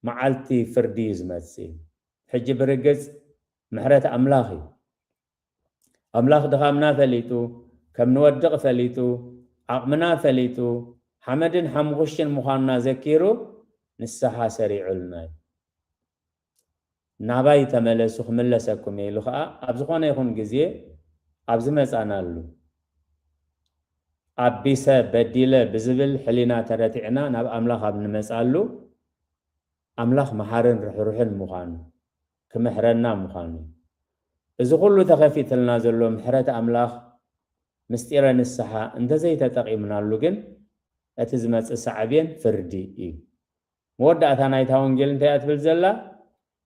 መዓልቲ ፍርዲ እዩ ዝመጽእ። ሕጂ ብርግጽ ምሕረት ኣምላኽ እዩ። ኣምላኽ ድኻምና ፈሊጡ፣ ከም ንወድቕ ፈሊጡ፣ ዓቕምና ፈሊጡ፣ ሓመድን ሓሙኽሽትን ምዃንና ዘኪሩ ንስሓ ሰሪዑልና እዩ። ናባይ ተመለሱ ክምለሰኩም እየ ኢሉ ኸኣ ኣብ ዝኾነ ይኹን ግዜ ኣብ ዝመጻናሉ፣ ኣቢሰ በዲለ ብዝብል ሕሊና ተረቲዕና ናብ ኣምላኽ ኣብ ንመጻሉ፣ ኣምላኽ መሓርን ርሕሩሕን ምዃኑ፣ ክምሕረና ምዃኑ፣ እዚ ኩሉ ተኸፊትልና ዘሎ ምሕረት ኣምላኽ ምስጢረ ንስሓ እንተዘይተጠቒምናሉ ግን፣ እቲ ዝመጽእ ሳዕቤን ፍርዲ እዩ። መወዳእታ ናይታ ወንጌል እንታይ እያ ትብል ዘላ?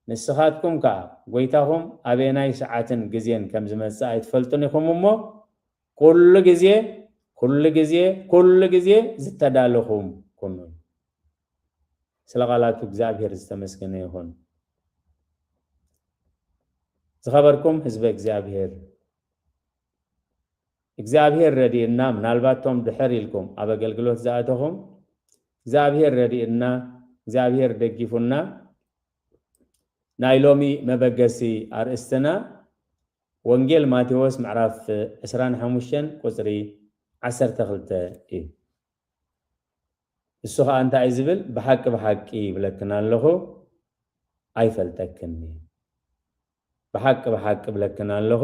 "ንስኻትኩም ከኣ ጐይታኹም ኣበየናይ ሰዓትን ግዜን ከም ዝመጽእ ኣይትፈልጡን ኢኹም እሞ፣ ኩሉ ግዜ፣ ኩሉ ግዜ፣ ኩሉ ግዜ ዝተዳለኹም ኩኑ።" ስለ ቃላቱ እግዚኣብሔር ዝተመስገነ ይኹን። ዝኸበርኩም ህዝበ እግዚኣብሔር፣ እግዚኣብሔር ረድእና። ምናልባት ቶም ድሕር ኢልኩም ኣብ ኣገልግሎት ዝኣተኹም፣ እግዚኣብሔር ረድእና፣ እግዚኣብሔር ደጊፉና። ናይ ሎሚ መበገሲ ኣርእስትና ወንጌል ማቴዎስ ምዕራፍ ዕስራን ሓሙሽተን ቁጽሪ ዓሰርተ ክልተ እዩ። እሱ ኸኣ እንታይ እዩ ዝብል? "ብሓቂ ብሓቂ ይብለክን ኣለኹ፣ ኣይፈልጠክን እየ። ብሓቂ ብሓቂ ይብለክን ኣለኹ፣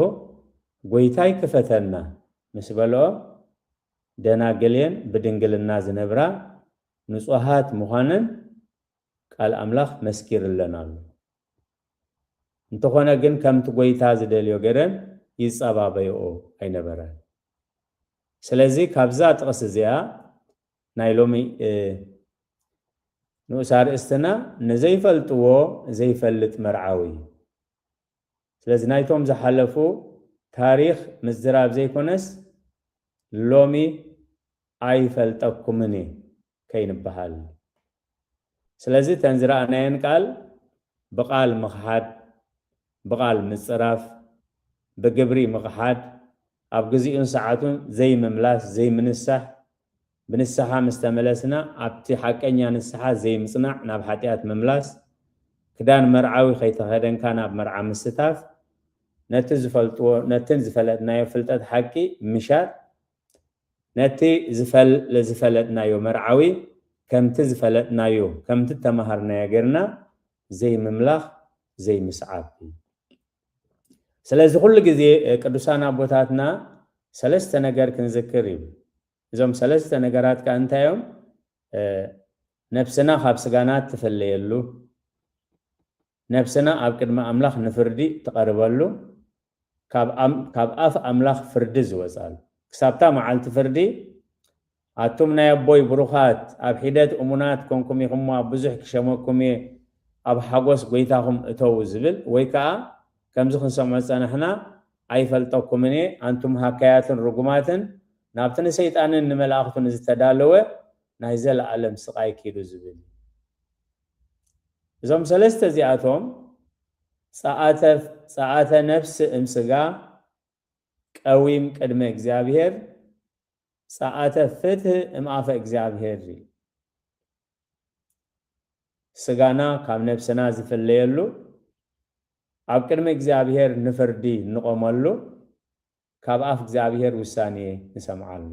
ጐይታይ ክፈተና" ምስ በልኦ፣ ደናግል እየን ብድንግልና ዝነብራ ንጹሃት ምዃነን ቃል ኣምላኽ መስኪርለን ኣሎ። እንተኾነ ግን ከምቲ ጐይታ ዝደልዮ ገረን ይጸባበይኦ ኣይነበረን። ስለዚ ካብዛ ጥቕሲ እዚኣ ናይ ሎሚ፣ እ፣ ንኡስ ኣርእስትና ንዘይፈልጥዎ ዘይፈልጥ መርዓዊ እዩ። ስለዚ ናይቶም ዝሓለፉ ታሪኽ ምዝራብ ዘይኮነስ ሎሚ ኣይፈልጠኩምን እየ ከይንበሃል። ስለዚ እተን ዝረኣናየን ቃል ብቃል ምኽሓድ፣ ብቃል ምጽራፍ፣ ብግብሪ ምኽሓድ፣ ኣብ ግዚኡን ሰዓቱን ዘይምምላስ፣ ዘይምንሳሕ፣ ብንስሓ ምስ ተመለስና ኣብቲ ሓቀኛ ንስሓ ዘይምጽናዕ፣ ናብ ሓጢኣት ምምላስ፣ ክዳን መርዓዊ ከይተኸደንካ ናብ መርዓ ምስታፍ፣ ነቲ ዝፈልጥዎ፣ ነትን ዝፈለጥናዮ ፍልጠት ሓቂ ምሻጥ፣ ነቲ ዝፈል-፣ ዝፈለጥናዮ መርዓዊ ከምቲ ዝፈለጥናዮ፣ ከምቲ እተማሃርናዮ ጌርና ዘይምምላኽ፣ ዘይምስዓብ እዩ። ስለዚ ኩሉ ግዜ፣ እ፣ ቅዱሳን ኣቦታትና ሰለስተ ነገር ክንዝክር እዩ። እዞም ሰለስተ ነገራት ከኣ እንታይ እዮም? እ፣ ነብስና ካብ ስጋና ትፍለየሉ፣ ነብስና ኣብ ቅድሚ ኣምላኽ ንፍርዲ ትቐርበሉ፣ ካብ ኣም-፣ ካብ ኣፍ ኣምላኽ ፍርዲ ዝወጻሉ። ክሳብታ መዓልቲ ፍርዲ፣ "ኣቱም ናይ ኣቦይ ብሩኻት፣ ኣብ ሒደት እሙናት ኮንኩም ኢኹም፣ ኣብ ብዙሕ ክሸመኩም እየ፣ ኣብ ሓጎስ ጐይታኹም እተዉ" ዝብል፣ ወይ ከኣ ከምዚ ክንሰምዖ ዝጸናሕና፣ "ኣይፈልጠኩምን እየ፣ ኣንቱም ሃካያትን ርጉማትን፣ ናብቲ ንሰይጣንን ንመላእኽቱን ዝተዳለወ ናይ ዘለኣለም ስቓይ ኪዱ" ዝብል። እዞም ሰለስተ እዚኣቶም፣ ጸኣተ፣ ጸኣተ ነፍስ እም ስጋ ቀዊም ቅድመ እግዚኣብሔር፣ ጸኣተ ፍትህ እም ኣፈ እግዚኣብሔር እዩ። ስጋና ካብ ነፍስና ዝፍለየሉ፣ ኣብ ቅድሚ እግዚኣብሔር ንፍርዲ እንቆመሉ፣ ካብ ኣፍ እግዚኣብሔር ውሳኔ ንሰምዓሉ።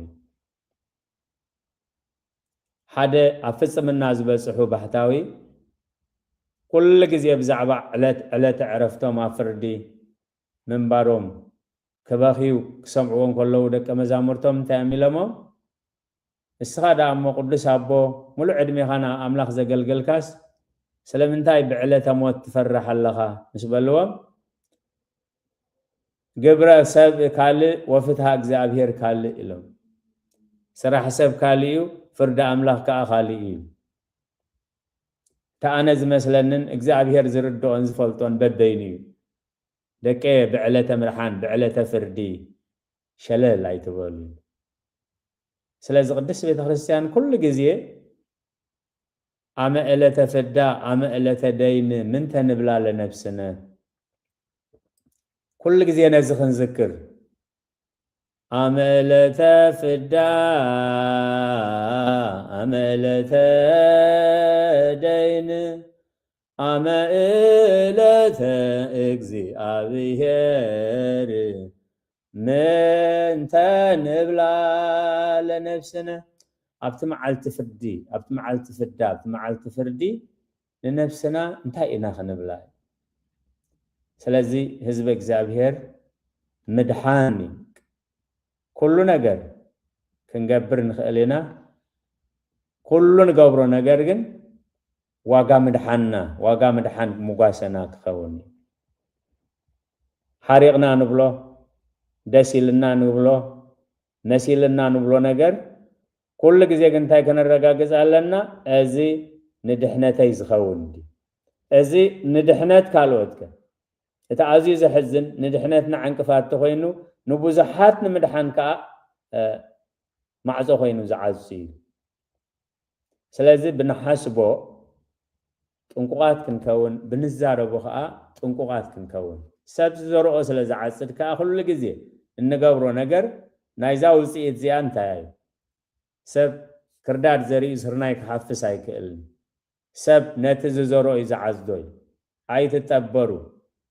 ሓደ ኣብ ፍጽምና ዝበጽሑ ባሕታዊ፣ ኩሉ ግዜ ብዛዕባ ዕለት ዕለተ ዕረፍቶም ኣብ ፍርዲ ምንባሮም ክበኽዩ ክሰምዕዎ እንከለዉ፣ ደቀ መዛሙርቶም እንታይ እዮም ኢሎሞም? "ንስኻ ደኣ እሞ ቅዱስ ኣቦ፣ ምሉእ ዕድሜኻ ንኣምላኽ ዘገልገልካስ፣ ስለምንታይ ብዕለተ ሞት ትፈርሕ ኣለኻ?" ምስ በልዎም፣ "ግብረ ሰብ ካልእ ወፍትሃ እግዚኣብሔር ካልእ" ኢሎም። ስራሕ ሰብ ካልእ እዩ፣ ፍርዲ ኣምላኽ ከኣ ካልእ እዩ። እቲ ኣነ ዝመስለንን እግዚኣብሔር ዝርድኦን ዝፈልጦን በበይኑ እዩ። ደቀየ፣ ብዕለተ ምድሓን፣ ብዕለተ ፍርዲ ሸለል ኣይትበሉ። ስለዚ ቅድስት ቤተ ክርስቲያን ኩሉ ግዜ "ኣመ ዕለተ ፍዳ፣ ኣመ ዕለተ ደይን፣ ምንተ ንብላ ለነፍስነ?" ኩሉ ግዜ ነዚ ክንዝክር። "ኣመ ዕለተ ፍዳ፣ ኣመ ዕለተ ደይን፣ ኣመ ዕለተ እግዚኣብሔር፣ ምንተ ንብላ ለነፍስነ?" ኣብቲ መዓልቲ ፍርዲ፣ ኣብቲ መዓልቲ ፍዳ፣ ኣብቲ መዓልቲ ፍርዲ ንነፍስና እንታይ ኢና ክንብላ? ስለዚ ህዝቢ እግዚኣብሔር ምድሓን እዩ። ኩሉ ነገር ክንገብር ንኽእል ኢና። ኩሉ ንገብሮ ነገር ግን ዋጋ ምድሓንና፣ ዋጋ ምድሓን ምጓሰና ክኸውን እዩ። ሓሪቕና ንብሎ፣ ደስ ኢልና ንብሎ፣ መሲልና ንብሎ ነገር ኩሉ ግዜ ግን እንታይ ከነረጋግጽ ኣለና? እዚ ንድሕነተይ ዝኸውን ድዩ? እዚ ንድሕነት ካልኦት ከ? እቲ ኣዝዩ ዘሕዝን ንድሕነትና ዕንቅፋት ተኾይኑ ንብዙሓት ንምድሓን ከኣ ማዕጾ ኮይኑ ዝዓጹ እዩ። ስለዚ ብንሓስቦ ጥንቁቓት ክንከውን፣ ብንዛረቦ ከኣ ጥንቁቓት ክንከውን። ሰብ ዝዘርኦ ስለ ዝዓጽድ ከኣ ኩሉ ግዜ እንገብሮ ነገር ናይዛ ውጽኢት እዚኣ እንታይ እዩ? ሰብ ክርዳድ ዘሪኡ ስርናይ ክሓፍስ ኣይክእልን። ሰብ ነቲ ዝዘርኦ እዩ ዝዓጽዶ እዩ። ኣይትጠበሩ።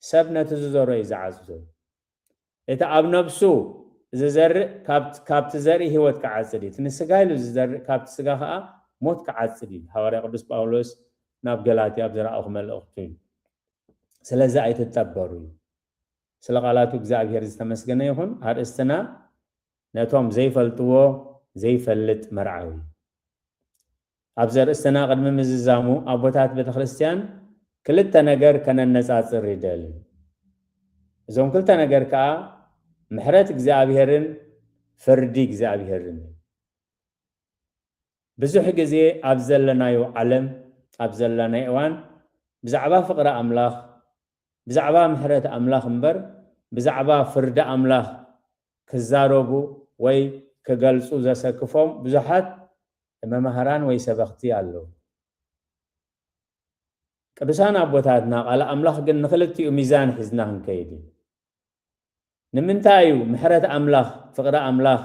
ሰብ ነቲ ዝዘርኦ እዩ ዝዓጽዶ እዩ። እቲ ኣብ ነብሱ ዝዘርእ ካብቲ ዘርኢ ህይወት ክዓጽድ እዩ። እቲ ንስጋ ኢሉ ዝዘርእ ካብቲ ስጋ ከኣ ሞት ክዓጽድ እዩ። ሃዋርያ ቅዱስ ጳውሎስ ናብ ገላትያ ኣብ ዝረኣኹ መልእኽቱ እዩ። ስለዚ ኣይትጠበሩ እዩ። ስለ ቃላቱ እግዚኣብሔር ዝተመስገነ ይኹን። ኣርእስትና ነቶም ዘይፈልጥዎ ዘይፈልጥ መርዓዊ። ኣብዚ ኣርእስትና ቅድሚ ምዝዛሙ ኣቦታት ቤተክርስትያን ክልተ ነገር ከነነጻጽር ይደሊ። እዞም ክልተ ነገር ከኣ ምሕረት እግዚኣብሔርን ፍርዲ እግዚኣብሔርን። ብዙሕ ግዜ ኣብ ዘለናዮ ዓለም ኣብ ዘለናዮ እዋን ብዛዕባ ፍቕሪ ኣምላኽ ብዛዕባ ምሕረት ኣምላኽ እምበር ብዛዕባ ፍርዲ ኣምላኽ ክዛረቡ ወይ ክገልጹ ዘሰክፎም ብዙሓት መማህራን ወይ ሰበኽቲ ኣለዉ። ቅዱሳን ኣቦታትና ቃል ኣምላኽ ግን ንኽልቲኡ ሚዛን ሒዝና ክንከይድ እዩ። ንምንታይ እዩ ምሕረት ኣምላኽ ፍቕሪ ኣምላኽ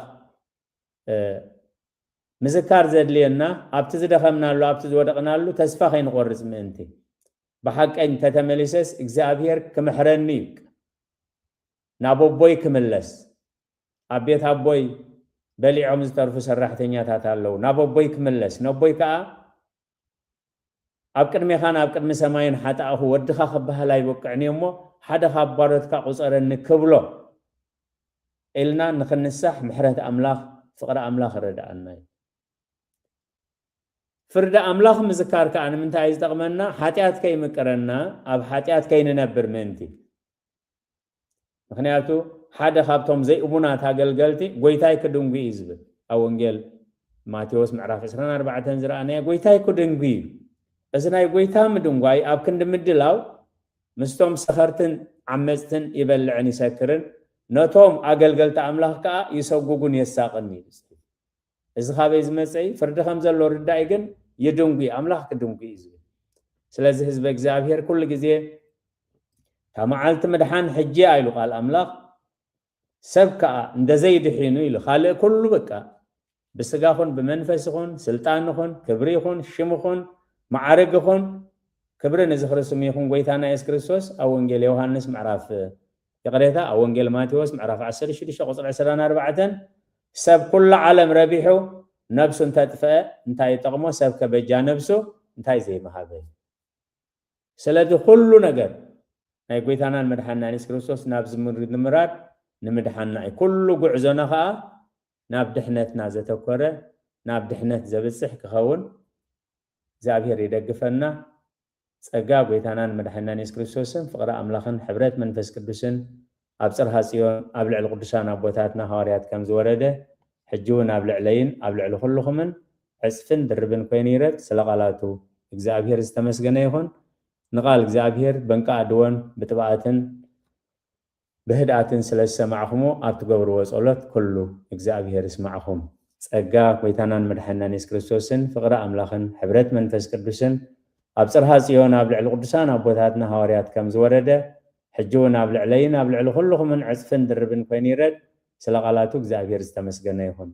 ምዝካር ዘድልየና? ኣብቲ ዝደኸምናሉ ኣብቲ ዝወደቕናሉ ተስፋ ከይንቆርጽ ምእንቲ። ብሓቀኝ ተተመሊሰስ እግዚኣብሔር ክምሕረኒ እዩ። ናብ ኣቦይ ክምለስ ኣብ ቤት ኣቦይ በሊዖም ዝተርፉ ሰራሕተኛታት ኣለዉ። ናብ ኣቦይ ክምለስ ነቦይ ከዓ ኣብ ቅድሜኻን ኣብ ቅድሚ ሰማይን ሓጣእኹ ወድኻ ክበሃል ኣይበቅዕን እየ እሞ ሓደ ካብ ባሮትካ ቁፀረኒ ክብሎ ኢልና ንክንሳሕ ምሕረት ኣምላኽ ፍቕሪ ኣምላኽ ይረድኣና እዩ። ፍርዲ ኣምላኽ ምዝካር ከዓ ንምንታይ እዩ ዝጠቕመና? ሓጢኣት ከይምቅረና ኣብ ሓጢኣት ከይንነብር ምእንቲ። ምክንያቱ ሓደ ካብቶም ዘይእሙናት ኣገልገልቲ ጎይታይ ክድንጉ እዩ ዝብል ኣብ ወንጌል ማቴዎስ ምዕራፍ ዕስራን ኣርባዕተን ዝረኣናዮ ጎይታይ ክድንጉ እዩ። እዚ ናይ ጎይታ ምድንጓይ ኣብ ክንዲ ምድላው ምስቶም ሰኸርትን ዓመፅትን ይበልዕን ይሰክርን ነቶም ኣገልገልቲ ኣምላኽ ከዓ ይሰጉጉን የሳቕን እዩ። እዚ ካበይ ዝመፀ እዩ? ፍርዲ ከም ዘሎ ርዳእ ግን ይድንጉ እዩ፣ ኣምላኽ ክድንጉ እዩ ዝብል። ስለዚ ህዝበ እግዚኣብሔር ኩሉ ግዜ እታ መዓልቲ ምድሓን ሕጂ እያ ኢሉ ቃል ኣምላኽ። ሰብ ከዓ እንደዘይድሒኑ ኢሉ ካልእ ኩሉ በቃ ብስጋ ኹን ብመንፈስ ኹን ስልጣን ኹን ክብሪ ኹን ሽም ኹን መዓርግ ኹን ክብሪ ንዝኽሪ ስሙ ይኹን ጎይታና የሱስ ክርስቶስ ኣብ ወንጌል ዮሃንስ ምዕራፍ ይቕሬታ ኣብ ወንጌል ማቴዎስ ምዕራፍ ዓሰርተ ሽዱሽተ ቁፅሪ ዕስራን ኣርባዕተን ሰብ ኩሉ ዓለም ረቢሑ ነብሱ እንተጥፍአ እንታይ ይጠቕሞ? ሰብ ከበጃ ነብሱ እንታይ ዘይመሃበ? ስለዚ ኩሉ ነገር ናይ ጎይታናን መድሓናን የሱስ ክርስቶስ ናብዚ ምድሪ ንምራድ ንምድሓና እዩ። ኩሉ ጉዕዞና ከዓ ናብ ድሕነትና ዘተኮረ ናብ ድሕነት ዘብፅሕ ክኸውን እግዚኣብሔር ይደግፈና። ጸጋ ጎይታናን መድሓናን የሱስ ክርስቶስን ፍቕሪ ኣምላኽን ሕብረት መንፈስ ቅዱስን ኣብ ጽርሃ ጽዮን ኣብ ልዕሊ ቅዱሳን ኣቦታትና ሃዋርያት ከም ዝወረደ ሕጂ እውን ኣብ ልዕለይን ኣብ ልዕሊ ኩልኹምን ዕጽፍን ድርብን ኮይኑ ይረድ። ስለ ቃላቱ እግዚኣብሔር ዝተመስገነ ይኹን። ንቓል እግዚኣብሔር በንቃ ድወን ብጥብኣትን ብህድኣትን ስለ ዝሰማዕኹሞ ኣብ ትገብርዎ ጸሎት ኩሉ እግዚኣብሔር ይስማዕኹም። ጸጋ ጎይታናን መድሓናን የሱስ ክርስቶስን ፍቕሪ ኣምላኽን ሕብረት መንፈስ ቅዱስን ኣብ ጽርሃ ጽዮን ኣብ ልዕሊ ቅዱሳን ኣቦታትና ሃዋርያት ከም ዝወረደ ሕጂ እውን ኣብ ልዕለይን ኣብ ልዕሊ ኩልኹምን ዕጽፍን ድርብን ኮይኑ ይረድ። ስለ ቃላቱ እግዚኣብሔር ዝተመስገነ ይኹን።